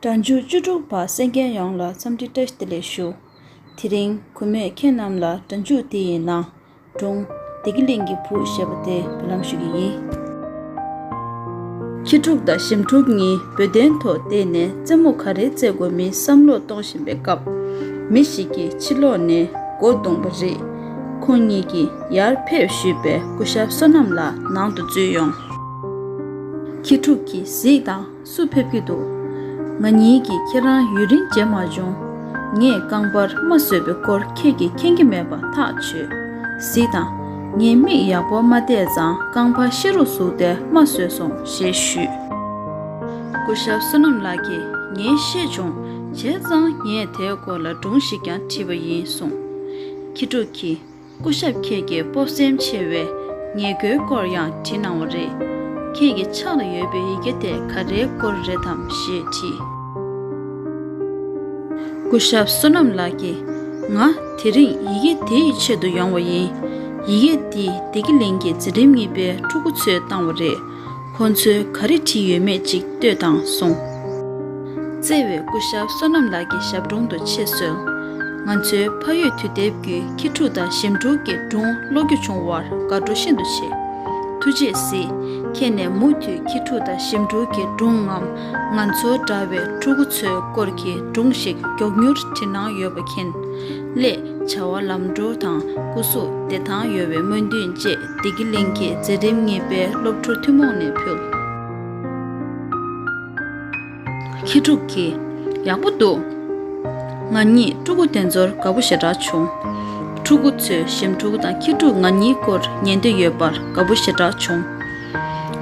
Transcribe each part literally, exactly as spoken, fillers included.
སྒྲ་འཇུག་བཅུ་དྲུག་པ་གསན་མཁན་ཡོངས་ལ་འཚམས་འདྲི་བཀྲ་ཤིས་བདེ་ལེགས་ཞུ། དེ་རིང་གུས་མོས་ཁྱེད་རྣམས་ལ་སྒྲ་འཇུག་འདི་ཡི་ནང་སྒྲུང་བདེ་སྐྱིད་གླིང་གི་བུ་ཞེས་པ་དེ་འབུལ་ལམ་ཞུ་གི་ཡིན། ཁྱི་ཕྲུག་དང་ཞིམ་ཕྲུག་གཉིས་འབོལ་གདན་ཐོག་བསྡད་ནས་རྩེད་མོ་ག་རེ་རྩེ་དགོས་མིན་བསམ་བློ་གཏོང་བཞིན་པའི་སྐབས། མི་ཞིག་གིས་ཕྱི་ལོགས་ནས་སྒོ་བརྡུངས་པ་རེད། ཁོང་གཉིས་ཀྱིས་ཡར་ཕེབས་ཞུས་པས་སྐུ་ཞབས་བསོད་ནམས་ལགས་ནང་དུ་འཛུལ་ཡོང་། ཁྱི་ཕྲུག་གིས་གཟིགས་དང་། སུ་ཕེབས་ཀྱི་འདུག་ང་གཉིས་ཀྱིས་ཁྱེད་རང་ཡུན་རིང་མཇལ་མ་བྱུང་། ངས་རྐང་པར་རྨ་བཟོས་པའི་སྐོར་ཁྱེད་ཀྱིས་མཁྱེན་གྱི་མེད་པ་ཐག་ཆོད། གཟིགས་དང་། ངས་མིག་ཡག་པོ་མ་བལྟས་ཙང་རྐང་པ་ཤེ་རུ་ཟུག་སྟེ་རྨ་བཟོས་སོང་ཞེས་ཞུས། སྐུ་ཞབས་བསོད་ནམས་ལགས་ཀྱིས་ངས་ཤེས་བྱུང་། བྱས་ཙང་ངས་དེའི་སྐོར་ལ་སྒྲུང་ཞིག་ཀྱང་བྲིས་པ་ཡིན་གསུངས། ཁྱི་ཕྲུག་གིས། སྐུ་ཞབས་ཁྱེད་ཀྱིས་སྤོབས་སེམས་ཆེ་བའི་ཉེར་མཁོའི་སྐོར་ཡང་བྲིས་གནང་བ་རེད། ཁྱེད་ཀྱི་ཕྱག་ལ་ཡོད་པའི་ཡི་གེ་དེ་ག་རེའི་སྐོར་རེད་དམ་ཞེས་དྲིས། སྐུ་ཞབས་བསོད་ནམས་ལགས་ཀྱིས། ང་དེ་རིང་ཡི་གེ་དེ་ཡི་ཆེད་དུ་ཡོང་བ་ཡིན། ཡི་གེ་འདི་བདེ་སྐྱིད་གླིང་གི་མཛད་རིམ་གཉིས་པའི་ཕྲུ་གུ་ཚོས་བཏང་བ་རེད། ཁོ་ཚོས་ག་རེ་བྲིས་ཡོད་མེད་ཅིག་ལྟོས་དང་གསུངས། བརྩེ་བའི་སྐུ་ཞབས་བསོད་ནམས་ལགས་ཀྱི་ཞབས་དྲུང་དུ་ཆེད་གསོལ། ང་ཚོའི་ཕ་ཡུལ་དུས་དེབ་བརྒྱུད་ཁྱི་ཕྲུག་དང་ཞིམ་ཕྲུག་གི་སྒྲུང་ཀློག་རྒྱུ་བྱུང་བར་དགའ་སྤྲོ་ཤིན་ཏུ་ཆེ། ཐུགས་རྗེས་གཟིགས། ཁྱེད་ནས་མུ་མཐུད་ཁྱི་ཕྲུག་དང་ཞིམ་ཕྲུག་གི་སྒྲུང་ངམ་ང་ཚོ་འདྲ་བའི་ཕྲུ་གུ་ཚོའི་སྐོར་གྱི་སྒྲུང་ཞིག་མགྱོགས་མྱུར་བྲིས་གནང་ཡོད་པ་མཁྱེན། སླད་བྱ་བ་ལམ་འགྲོ་དང་སྐུ་གཟུགས་བདེ་ཐང་ཡོང་བའི་སྨོན་འདུན་བཅས་བདེ་སྐྱིད་གླིང་གི་མཛད་རིམ་གཉིས་པའི་སློབ་ཕྲུག་ཐུན་མོང་ནས་ཕུལ། ཁྱི་ཕྲུག་གིས། ཡག་པོ་འདུག་ང་གཉིས་ཕྲུ་གུ་དེ་ཚོར་དགའ་པོ་ཞེ་དྲག་བྱུང་། ཕྲུ་གུ་ཚོས་ཞིམ་ཕྲུག་དང་ཁྱི་ཕྲུག་ང་གཉིས་སྐོར་ཉན་འདོད་ཡོད་པར་དགའ་པོ་ཞེ་དྲག་བྱུང་།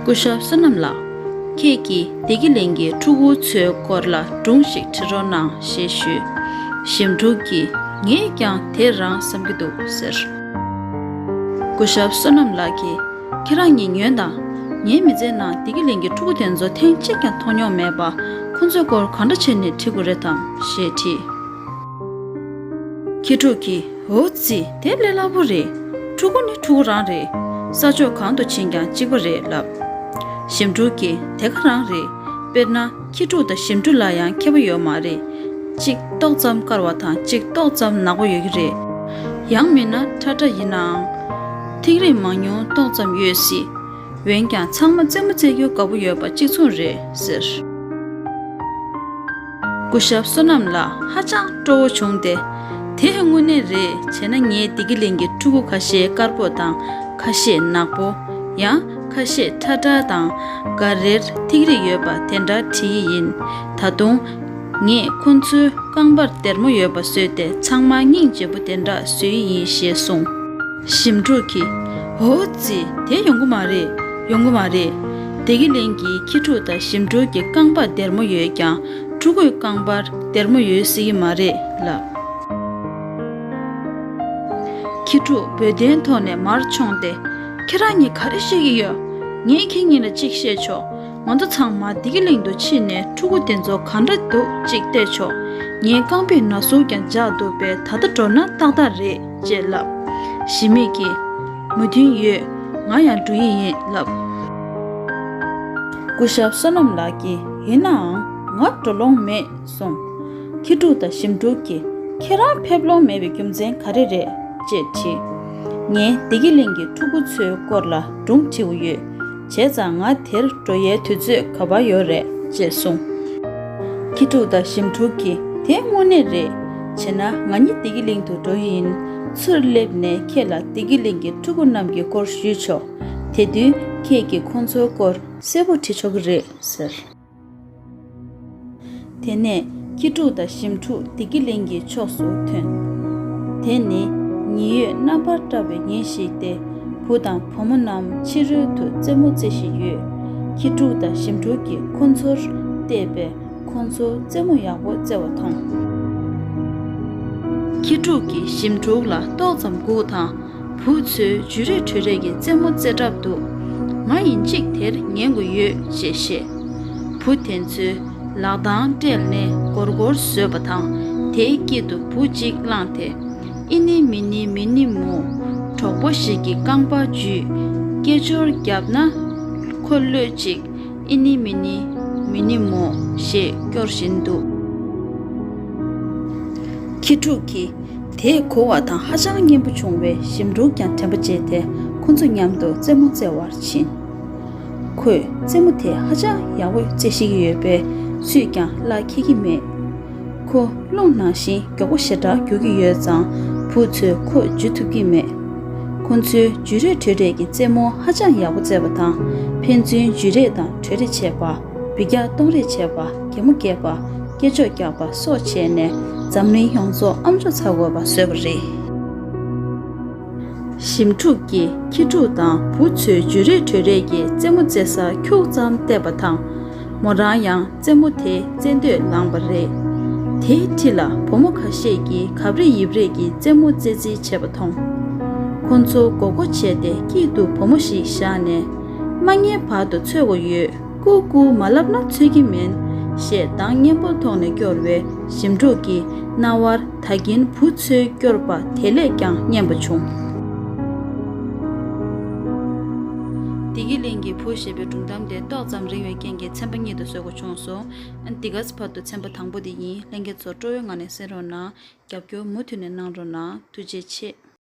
སྐུ་ཞབས་བསོད་ནམས་ལགས། ཁྱེད་ཀྱིས་བདེ་སྐྱིད་གླིང་གི་ཕྲུ་གུ་ཚོའི་སྐོར་ལ་སྒྲུང་ཞིག་བྲི་རོགས་གནང་ཞེས་ཞུས། ཞིམ་ཕྲུག་གིས་ངས་ཀྱང་དེ་རང་བསམ་གྱི་འདུག་ཟེར། སྐུ་ཞབས་བསོད་ནམས་ལགས་ཀྱིས་ཁྱེད་རང་གཉིས་ཉོན་དང་། ངའི་མི་ཚེའི་ནང་བདེ་སྐྱིད་གླིང་གི་ཕྲུ་གུ་དེ་ཚོ་ཐེངས་གཅིག་ཀྱང་མཐོང་མྱོང་མེད་པ། ཁོ་ཚོའི་སྐོར་གང་འདྲ་བྱས་ནས་བྲི་དགོས་རེད་དམ་ཞེས་དྲིས། ཁྱི་ཕྲུག་གིས། འོ་ཙི། དེ་ལས་སླ་པོ་རེད། ཕྲུ་གུ་ནི་ཕྲུ་གུ་རང་རེད། ས་ཕྱོགས་གང་དུ་ཕྱིན་ཀྱང་གཅིག་པ་རེད་ལབ། ཞིམ་ཕྲུག་གིས། དེ་ག་རང་རེད། དཔེར་ན་ཁྱི་ཕྲུག་དང་ཞིམ་ཕྲུག་ལ་ཡང་ཁྱད་པར་ཡོད་མ་རེད། གཅིག་ཏོག་ཙམ་དཀར་བ་དང་གཅིག་ཏོག་ཙམ་ནག་པོ་ཡོད་ཀྱི་རེད། ཡང་མིན་ན་ཁྲ་ཁྲ་ཡིན་ནའང་། ཐིག་རིས་མང་ཉུང་ཏོག་ཙམ་ཡོད་སྲིད། འོན་ཀྱང་ཚང་མ་རྩེད་མོ་རྩེ་རྒྱུ་དགའ་པོ་ཡོད་པ་གཅིག་མཚུངས་རེད་ཟེར། སྐུ་ཞབས་བསོད་ནམས་ལགས་ཧ་ཅང་སྤྲོ་བོ་བྱུང་སྟེ། དེ་དངོས་གནས་རེད། བྱས་ན་ངས་བདེ་སྐྱིད་གླིང་གི་ཕྲུ་གུ་ཁ་ཤས་དཀར་པོ་དང་ཁ་ཤས་ནག་པོ། ཡང་ཁ་ཤས་ཁྲ་ཁྲ་དང་འགའ་རེར་ཐིག་རིས་ཡོད་པ་དེ་འདྲ་བྲིས་ཡིན། ད་དུང་། ངས་ཁོ་ཚོའི་རྐང་པར་སྡེར་མོ་ཡོད་པ་བཟོས་ཏེ་ཚང་མ་སྙིང་རྗེ་པོ་དེ་འདྲ་བཟོས་ཡིན་ཞེས་གསུངས། ཞིམ་ཕྲུག་གིས། འོ་ཙི། དེ་ཡོང་གི་མ་རེད། ཡོང་གི་མ་རེད། བདེ་སྐྱིད་གླིང་གི་ཁྱི་ཕྲུག་དང་ཞིམ་ཕྲུག་གི་རྐང་པར་སྡེར་མོ་ཡོད་ཀྱང་ཕྲུ་གུའི་རྐང་པར་སྡེར་མོ་ཡོད་སྲིད་ཀྱི་མ་རེད་ལབ། ཁྱི་ཕྲུག་འབོལ་གདན་ཐོག་ནས་མར་མཆོངས་ཏེ། ཁྱེད་རང་གཉིས་ག་རེ་བཤད་ཀྱི་ཡོད། ངས་ཁྱེད་གཉིས་ལ་གཅིག་བཤད་ཆོག་ང་ཚོ་ཚང་མ་བདེ་སྐྱིད་གླིང་དུ་ཕྱིན་ནས་ཕྲུ་གུ་དེ་ཚོ་ག་འདྲ་འདུག་ཅིག་བལྟས་ཆོག་ངའི་རྐང་པའི་ན་ཟུག་ཀྱང་འཇགས་འདུག་པས་ད་ལྟ་འགྲོ་ན་ཏག་ཏག་རེད་ཅེས་ལབ། ཞི་མི་གིས། མོས་མཐུན་ཡོད། ང་ཡང་འགྲོ་ཡི་ཡིན་ལབ། སྐུ་ཞབས་བསོད་ནམས་ལགས་ཀྱིས་ཡིན་ནའང་ང་འགྲོ་ལོང་མེད་གསུངས། ཁྱི་ཕྲུག་དང་ཞིམ་ཕྲུག་གིས་ཁྱེད་རང་ཕེབས་ལོང་མེད་པའི་རྒྱུ་མཚན་ག་རེ་རེད་ཅེས་དྲིས། ངས་བདེ་སྐྱིད་གླིང་གི་ཕྲུ་གུ་ཚོའི་སྐོར་ལ་སྒྲུང་བྲིས་ཡོད། བྱས་ཙང་ང་དེར་འགྲོ་ཡའི་དུས་ཚོད་ག་པར་ཡོད་རེད་ཅེས་གསུངས། ཁྱི་ཕྲུག་དང་ཞིམ་ཕྲུག་གིས་དེ་དངོས་གནས་རེད། བྱས་ན་ང་གཉིས་བདེ་སྐྱིད་གླིང་དུ་འགྲོ་ཡི་ཡིན། ཚུར་སླེབས་ནས་ཁྱེད་ལ་བདེ་སྐྱིད་གླིང་གི་ཕྲུ་གུ་རྣམས་ཀྱི་སྐོར་ཞུས་ཆོག་དེ་དུས་ཁྱེད་ཀྱིས་ཁོང་ཚོའི་སྐོར་གསལ་པོ་བྲིས་ཆོག་གི་རེད་ཟེར། དེ་ནས་ཁྱི་ཕྲུག་དང་ཞིམ་ཕྲུག་བདེ་སྐྱིད་གླིང་གི་ཕྱོགས་སུ་ཐོན། དེ་ནི་ཉི་འོད་རྣམ་པར་བཀྲ་བའི་ཉིན་ཞིག་སྟེ། བུ་དང་བུ་མོ་རྣམས་ཕྱི་རོལ་དུ་རྩེད་མོ་རྩེ་བཞིན་ཡོད། ཁྱི་ཕྲུག་དང་ཞིམ་ཕྲུག་གིས་ཁོ་ཚོར་བལྟས་པས་ཁོ་ཚོ་རྩེད་མོ་ཡག་པོ་རྩེ་བ་མཐོང་། ཁྱི་ཕྲུག་གིས་ཞིམ་ཕྲུག་ལ་ཏོག་ཙམ་སྒུག་དང་། བུ་ཚོས་འཇུ་རེས་འགྲོ་རེས་ཀྱི་རྩེད་མོ་རྩེ་གྲབས་འདུག་ང་ཡིན་གཅིག་དེར་ཉན་དགོས་ཡོད་ཅེས་བཤད། བུ་དེ་ཚོས་ལག་གདང་སྦྲེལ་ནས་སྒོར་སྒོར་བཟོས་པ་དང་དེའི་དཀྱིལ་དུ་བུ་གཅིག་བླངས་ཏེ། ཨི་ནི་མི་ནི་མི་ནི་མོ། གྲོགས་པོ་ཞིག་གི་རྐང་པ་འཇུས། སྐད་ཅོར་བརྒྱབ་ན་ཁོ་གློད་ཅིག་ཨི་ནི་མི་ནི་ མི་ནུས་མོ་ཞེས་སྐྱོར་བཞིན་འདུག་ཁྱི་ཕྲུག་གིས་དེས་གོ་བ་དང་ཧ་ཅང་སྙན་པོ་བྱུང་བས་ཞིམ་ཕྲུག་ཀྱང་དྲན་པ་བརྗེད་དེ་ཁོ་ཚོ་མཉམ་དུ་རྩེད་མོ་རྩེ་བར་ཕྱིན། ཁོས་རྩེད་མོ་དེ་ཧ་ཅང་ཡག་པོ་རྩེ་ཤེས་ཀྱི་ཡོད་པས་སུས་ཀྱང་གླགས་འཁེལ་གྱི་མེད། ཁོ་རླུང་ནང་བཞིན་མགྱོགས་པོ་ཞེ་དྲག་རྒྱུག་གི་ཡོད་ཙང་བུ་ཚོས་ཁོ་འཇུ་ཐུབ་ཀྱི་མེད། ཁོ་ཚོས་འཇུ་རེས་བྲོས་རེས་ཀྱི་རྩེད་མོ་ཧ་ཅང་ཡག་པོ་རྩེས་པ་དང་ཕན་ཚུན་འཇུ་རེས་དང་བྲོས་རེས་བྱས་པ། འབུད་རྒྱག་གཏོང་རེས་བྱས་པ། གད་མོ་བགད་པ། སྐེ་ཅོག་རྒྱག་པ་སོགས་བྱས་ནས་འཛམ་གླིང་ཡོངས་རྫོགས་ཨ་མཆོག་ཚ་དགོས་པ་བཟོས་པ་རེད། ཞིམ་ཕྲུག་གིས་ཁྱི་ཕྲུག་དང་བུ་ཚོའི་འཇུ་རེས་བྲོས་རེས་ཀྱི་རྩེད་མོ་རྩེ་སར་ཁྱུག་ཙམ་བལྟས་པ་དང་། མོ་རང་ཡང་རྩེད་མོ་དེ་རྩེ་འདོད་ལངས་པ་རེད། དེའི་འཁྲིས་ལ་བུ་མོ་ཁ་ཤས་ཀྱིས་གབ་རེས་ཡིབ་རེས་ཀྱི་རྩེད་མོ་རྩེ་རྩིས་བྱེད་པ་མཐོང་། ཁོ་ཚོ་མགོ་སྐོར་བྱས་ཏེ་དཀྱིལ་དུ་བུ་མོ་ཞིག་བཞག་ནས། མ་ཉལ་བར་དུ་འཚོལ་དགོས་ཡོད། ཀུ་ཀུ་མ་ལབ་ན་འཚོལ་གྱི་མིན། ཞེས་གདངས་སྙན་པོའི་ཐོག་ནས་སྐྱོར་བས་ཞིམ་ཕྲུག་གི་རྣ་བར་ད་གིན་བུ་ཚོའི་སྐྱོར་པ་དེ་ལས་ཀྱང་སྙན་པ་བྱུང་། བདེ་སྐྱིད་གླིང་གི་བུ་ཞེས་པའི་སྒྲུང་གཏམ་དེ་ཏོག་ཙམ་རིང་བའི་རྐྱེན་གྱིས་ཚན་པ་གཉིས་དུ་བཟོ་དགོས་བྱུང་སོང་། འདི་ག་ཚོད་བར་དུ་ཚན་པ་དང་པོ་དེ་ཡིན། ལྷན་རྒྱས་ཚོ་སྤྲོ་བོའི་ངང་ནས་གསན་རོགས་གནང་། རྒྱབ་སྐྱོར་མུ་མཐུད་ནས་གནང་རོགས་གནང་། ཐུགས་རྗེ་ཆེ།